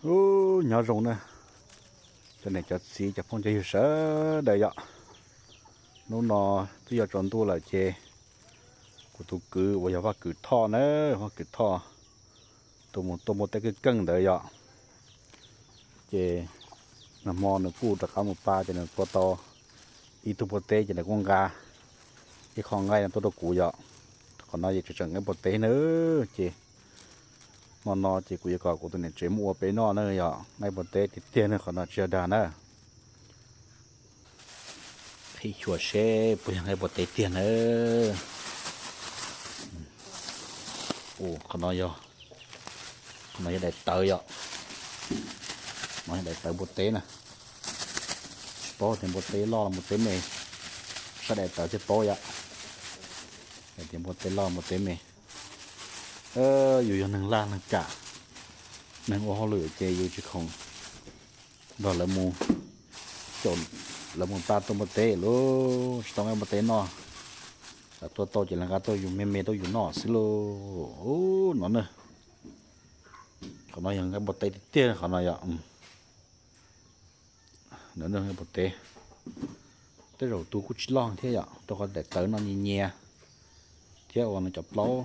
Ub, nyob zoo na, cov niam cov txiv cov phooj cov ywg sawv daws yom. Hnub no twb yuav tsaus ntuj lawm ces kuv tus kwv uas yog Vaj Kwv Thoj na, Vaj Kwv Thoj tus mus tua npua teb keej keej ntawd yom. Ces nag hmo nws kuj rov qab mus pa ces nws tua tau ib tug npua teb ces nws kuj nqa ib qho nqaij no tuaj rau kuv yom. Qhov no ces tseem tseem nqaij npua teb na, ces hmo no ces kuv yuav kom kuv tus niam tsev muab ua peb noj na yom, nqaij npua teb tiag tiag na, qhov no tsis yog dag na. Qhib xyuas seb puas yog nqaij npua teb tiag na. Ua qhov no yog, qhov no yog daim tawv yom. No yog daim tawv npua teb na. Tsis paub tias npua teb loj los npua teb me, saib daim tawv thiaj paub yom. Hais tias npua teb loj npua teb me. Yus yog neeg laj neeg kam, neeg ua hauj lwm ces yus tsis khoom nrog lawv mus, caum lawv mus pa tua npua teb lauj, tsis tau nqaij npua teb noj. Lawv tua tau ces lawv nqa tuaj yus me me tuaj yus noj xwb lauj. Ub, no na, qhov no yog nqaij npua teb tiag tiag qhov no yom. Nws nqaij npua teb, tej zaum tus kuj tsis loj thiab yom, rau qhov daim tawv no nyias nyias thiab uas nws cov plaub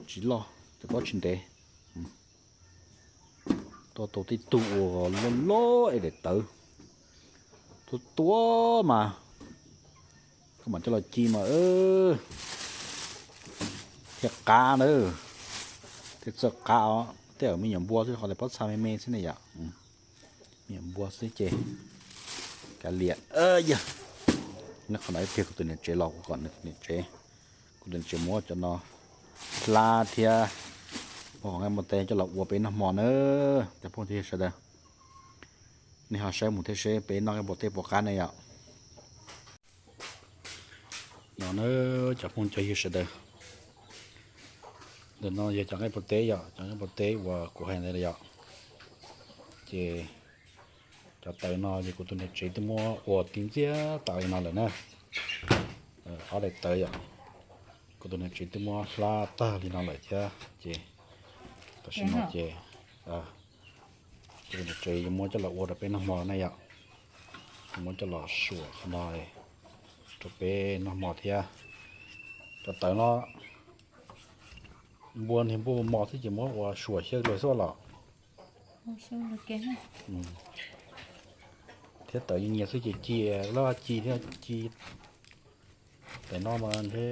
tsis loj, cov plaub tsis ntev. Tua tau tib tug uas loj loj es daim tawv tuab tuab mas koj mam coj los ci mas thiaj qab na, thiaj txawj qab os. Tej zaum me nyuam npua xwb, qhov daim pob txha me me xwb ne yom. Me nyuam npua xwb ces kav liam. Yog, nyob qhov no ib pliag kuv tus niam tsev los kuv kom niam tsev, kuv tus niam tsev muab cov no hlab thiab muab qhov nqaij npua teb coj los ua peb noj hmo na. Cov phooj cov ywg sawv daws, nej ho saib mus thiab seb peb noj nqaij npua teb puas qab ne yom. No na, cov phooj cov ywg sawv daws, ntawm no yog cov nqaij npua teb yom, cov nqaij npua teb uas kuv hais ntawd yom. Ces cov tawv no ces kuv tus niam tsev twb muab ua tib ntxiab tas li no lawm na. Ob daim tawv yom, kuv tus niam tsev twb muab hlab tag li no lawm thiab ces tam sim no ces kuv tus niam tsev yuav muab coj los ua rau peb noj hmo na yom. Muab coj los suam qhov no rau peb noj hmo thiab. Cov tawv no npua niag npua mos xwb ces muab ua suam xyaw luag xwb los. Thiab tawv nyias nyias xwb ces ci, laj ci thiab ci. Daim no mas ntshe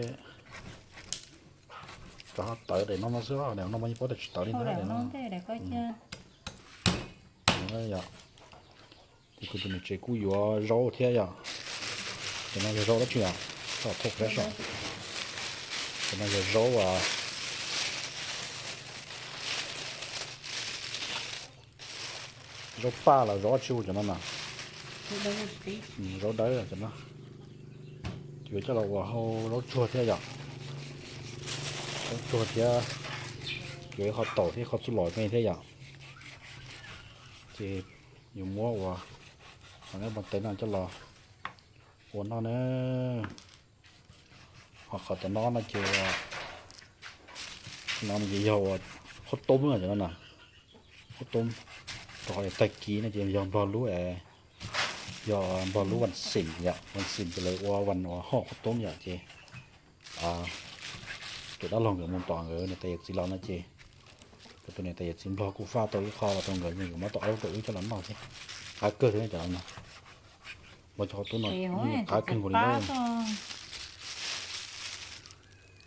rov tawv daim no no xwb, daim no mas yeej paub tias tsis tawv li ntag daim no. Ces kuv tus niam tsev kuj yuav zaub thiab yom. Cov no yog zaub dab tsi yom? Thauj qab saum. Cov no yog zaub, zaub paj los zaub dab tsi ua cov no na. Zaub dawb cov no. Yuav coj los ua hau zaub tsuag thiab yom. Zaub tsuag thiab, yuav ib qho taum thiab ib qho txuj lom me thiab yom. Ces yuav muab ua qhov nqaij npua teb no coj los ua noj na. Ho qhov tom no no ces, no ces yog ua qhob toob no cov no na. Qhob toob, rau qhov tag kis no ces yog nplog lub, yog nplog lub vas xim yom, vas xim ces lawv ua vas uas hoj qhob toob yom ces tus dab laug nkawd mus tom nkawd niam tais yawm txiv los no ces kuv tus niam tais yawm txiv nplog kuj faj tau ib qho los rau nkawd, nkawd muab tau ob lub rau wb coj los noj thiab. Qab kawg thiab cov no. Muab cov qhob toob no qab kawg nkaus li na.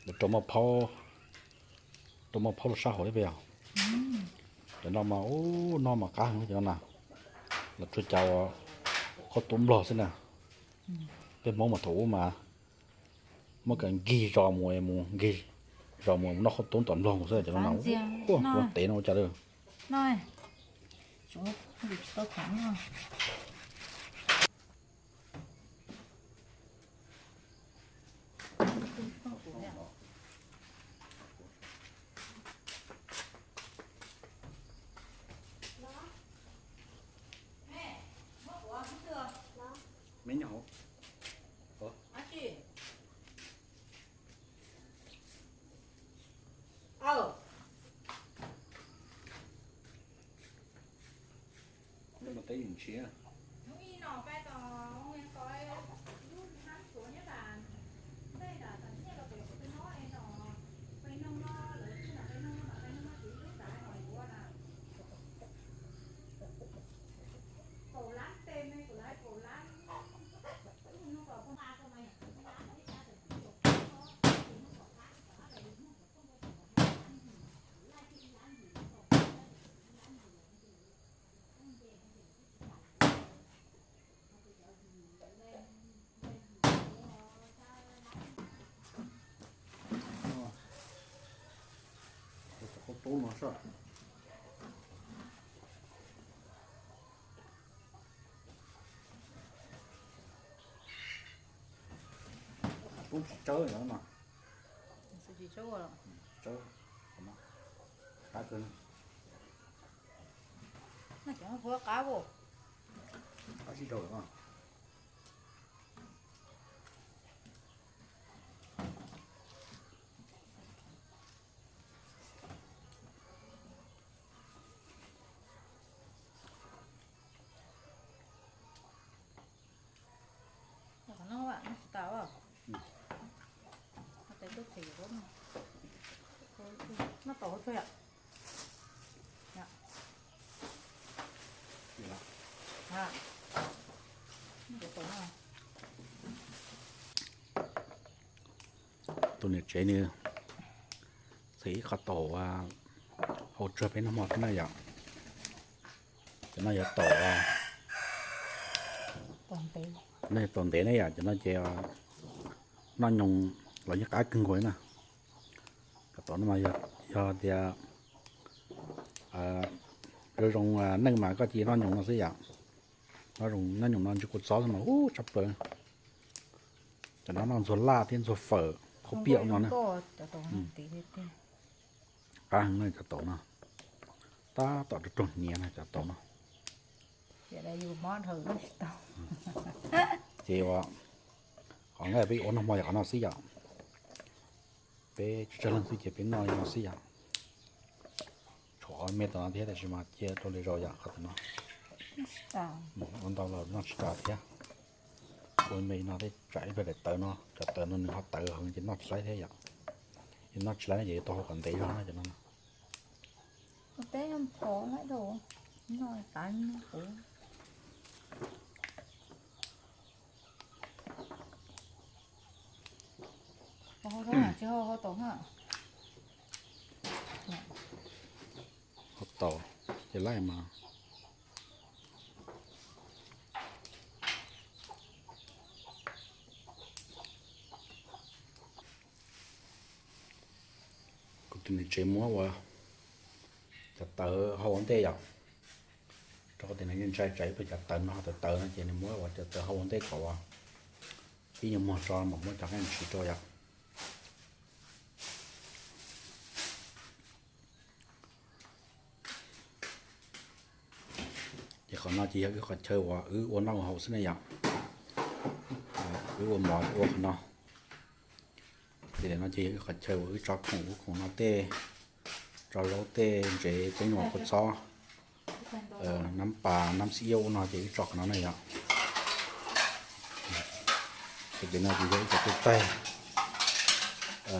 Lawv rau maj phaub, rau maj phaub rau sab hauv thiab peb yog. Cov no mas ub, noj mas qab heev cov no na. Los tsuag cav qhob toob nplog xwb na. Peb Hmoob mas thaum ub mas muab kav nkig zos mus, mus nkig zos mus noj qhob toob tom nplog mus xwb cov no na. Ua tev no ua cas lawm. Teb ntshiab. Cov qhaub tub no soj. Tub tsis tsawb no. Tsis tsawb, qab kawg. Cov qhuav qab, qab sib dhau lawm. Qhov no, no tsis tas. Tes tuaj phem, no tom hauv tsuag yom. Tus niam tsev nws txhim ib qho taum hau tsuag peb noj hmo thiab na yom. Cov no yog taum, no yog taum ntev na yom, cov no ces noj nyoos los yeej qab kawg nkaus li na. Cov taum no mas yog tias zoo zoo neej mas koj cia noj nyoos no xwb yom. Noj nyoos no ntsw kua txob xwb mas ub tshaj plaws. Cov no noj ntxuag laj thiab ntxuag fawm qhauv piam no na. Qab heev na cov taum no. Tab tom rau raug hniav na cov taum no. Ces ua qhov nqaij peb yuav ua noj hmo yog qhov no xwb yom. Peb tsawg tsawg leej xwb ces peb noj li no xwb yom. Tshuav ob me tom no thiab tab sis mas cia rau lwm zaus yom qhov tom no. Ua ntau los noj tsis tas thiab. Ua me no thiab tsam ib pliag daim tawv no, cov tawv no nws ho tawv heev ces noj tsis laib thiab yom. Yog noj tsis laib no ces yuav tau hau kom ntev zog na cov no. Hau taum ces laij mas. Kuv tus niam tsev muab ua cov tawv hau ua ntej yom. Rau qhov tias nws yeej ntshai tsam ib pliag cov tawv no, cov tawv no ces nws muab ua cov tawv hau ua ntej kom ua ib nyuag muag tso mam muab cov nqaij ntsis rau yom. Ces qhov no ces yog wb qhov chaw uas wb ua noj ua haus xwb na yom. Wb ua mov ua qhov no. Ces no ces yog wb qhov chaw uas wb tso khoom, ua khoom no tej, tso zaub tej, ntsev, teeb nyuam, kua txob, nab pas, nab xib yab ua no ces wb tso qhov no na yom. Ces no ces yog ib cov twj taig,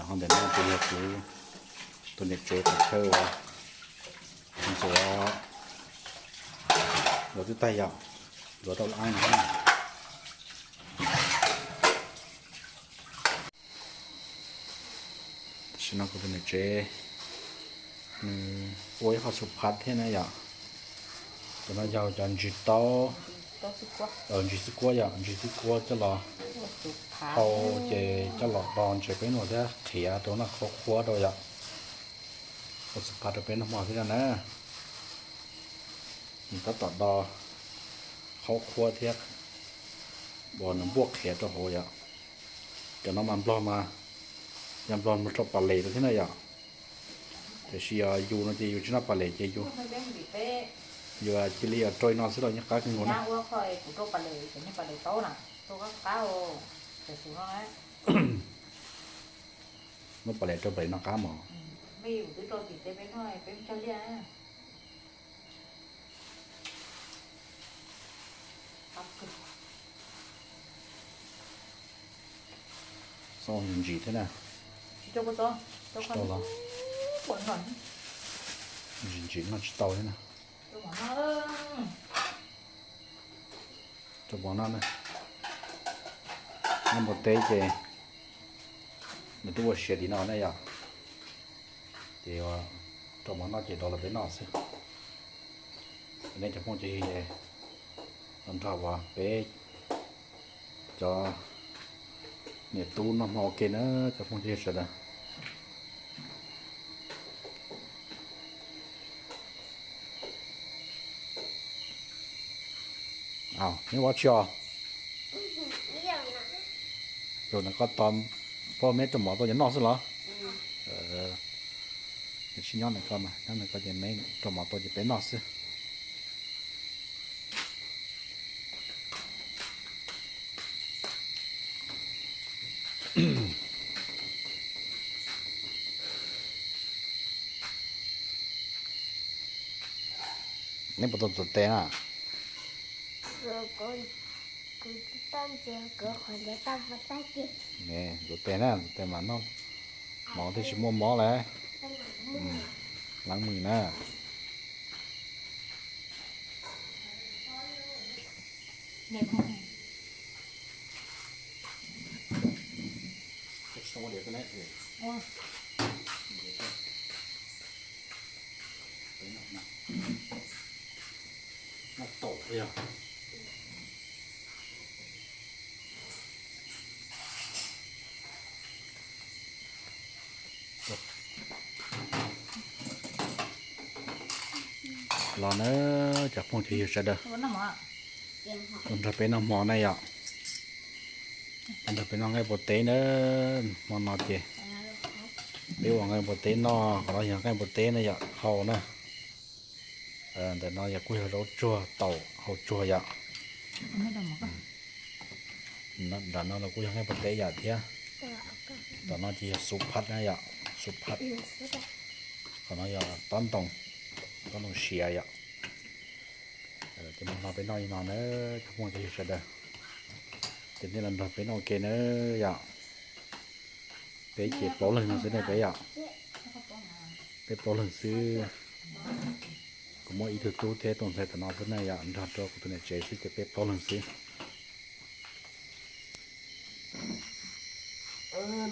ho ntawm no ces yog kuv tus niam tsev qhov chaw uas ntxuav, ntxuav twj taig yom, ntxuav rau laj aib no. Tam sim no kuv tus niam tsev nws ua ib qho xu phav thiab na yom. Cov no yog cov ntsis taub, ntsis xwb kuab yom, ntsis xwb kuab coj los hau ces coj los do ntses peb noj thiab qhiav rau noj qhuav qhuav rau yom. Ua xu phav rau peb noj hmo thiab na. Nws tab tom do qhuav qhuav thiab uas nws npuaj qhiav rau hauv yom. Cov no mas nplog mas yog nplog nplog rau pas les rau thiab na yom. Tiam sis yus no ces yus tsis noj pas les ces yus, yus cia li rau no xwb los yeej qab kawg nkaus na. Muab pas les rau pas les no qab mog. Ntsim thiab na. Tsis tau los. Ntsim ntsim noj tsis tau thiab na. Rau mov noj na. Noj npua teb ces nws twb ua siav tim no na yom. Ces rau mov noj ces rov los peb noj xwb. Nej cov phooj cov ywg los nrog uas peb cov niam tub noj hmo ua ke na cov phooj cov ywg sawv daws. Neb ua tsi os? Zaum no koj tos pab meb rau mov tuaj ces noj xwb los? Sib nyob ntawm koj mas, nyob ntawm koj ces meb rau mov tuaj ces peb noj xwb. Neb puas tau txuas tes na? Txuas tes na, txuas tes mas noj mov thiaj tsis muaj mob lawm. Leev mws na. Los na, cov phooj cov ywg sawv daws, los nrog peb noj hmo na yom. Los nrog peb noj nqaij npua teb na. Hmo no ces peb ua nqaij npua teb noj, qhov no yog nqaij npua teb na yom, hau na. Ntawm no yog kuj yog zaub tsuag taum hau tsuag yom. Nram no los kuj yog nqaij npua teb yom thiab. Tom no ces yog xuv phaj na yom, xuv phaj. Qhov no yog tob ntoo, tob ntoo siav yom. Ces hmo no peb noj li no na, cov phooj cov ywg sawv daws. Ces nej los nrog peb noj ua ke na yom. Peb ces plaub leeg no xwb ne peb yom. Peb plaub leeg xwb. Kuv muaj ib tug tub thiab tus ntxhais tom no xwb na yom, nrog rau kuv tus niam tsev xwb ces peb plaub leeg xwb.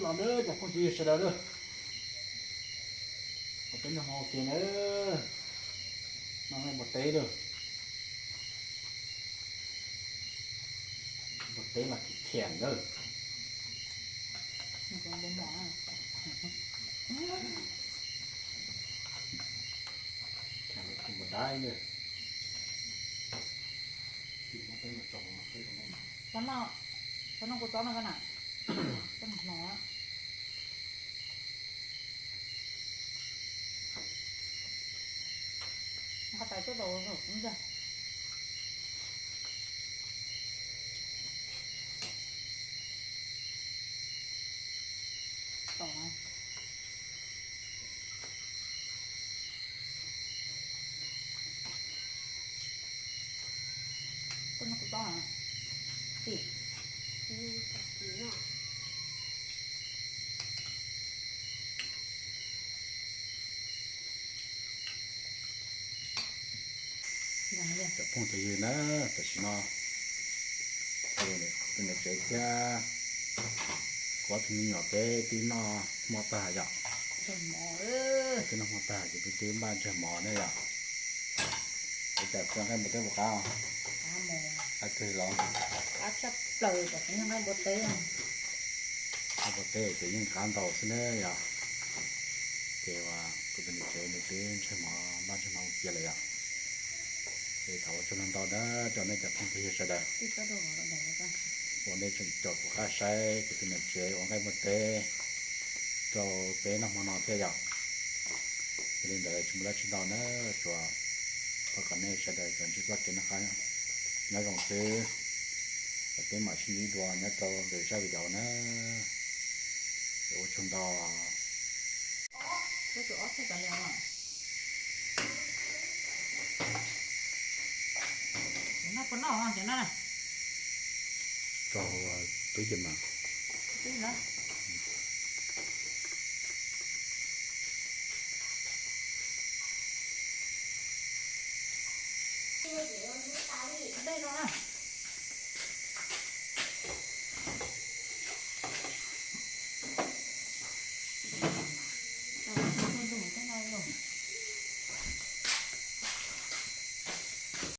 Los na cov phooj cov ywg sawv daws, peb noj hmo ua ke na. Noj nqaij npua teb lawm. Npua teb mas khiav khiav lawm. Khiav lawm tus npua dab lawm. Txhob noj, txhob noj kua txob no koj na. Txhob noj. Nqa tais tuaj rau kuv ntag. Tom. Koj noj kuv txob hos? Tim. Cov phooj cov ywg na, tam sim no tus niam tsev thiab kuv ob tug me nyuam peb twb noj hmo tag yom. Twb noj hmo tag ces peb twb npaj ntsag mov na yom. Ua cas kua nqaij npua teb puas qab? Qab kawg los? Qab tshaj plaws, tam sim no nqaij npua teb, nqaij npua teb ces yeej qab ntau xwb na yom. Ces uas kuv tus niam tsev nws twb ntseg mov npaj ntseg mov ua cia lawm yom. Ces thov ua tsaug ntau ntau na rau nej cov phooj cov ywg sawv daws uas nej tseem caum kuv qab saib kuv tus niam tsev ua nqaij npua teb rau peb noj hmo no thiab yom. Yog li ntawd tsis muaj dab tsi ntau na, tsuas thov kom nej sawv daws tsuas ntsib txoj kev noj qab nyob zoo xwb. Peb mam sib ntsib dua nyob rau lwm zaj video na. Ua tsaug ntau. Tso twb ces mas. Tej no na.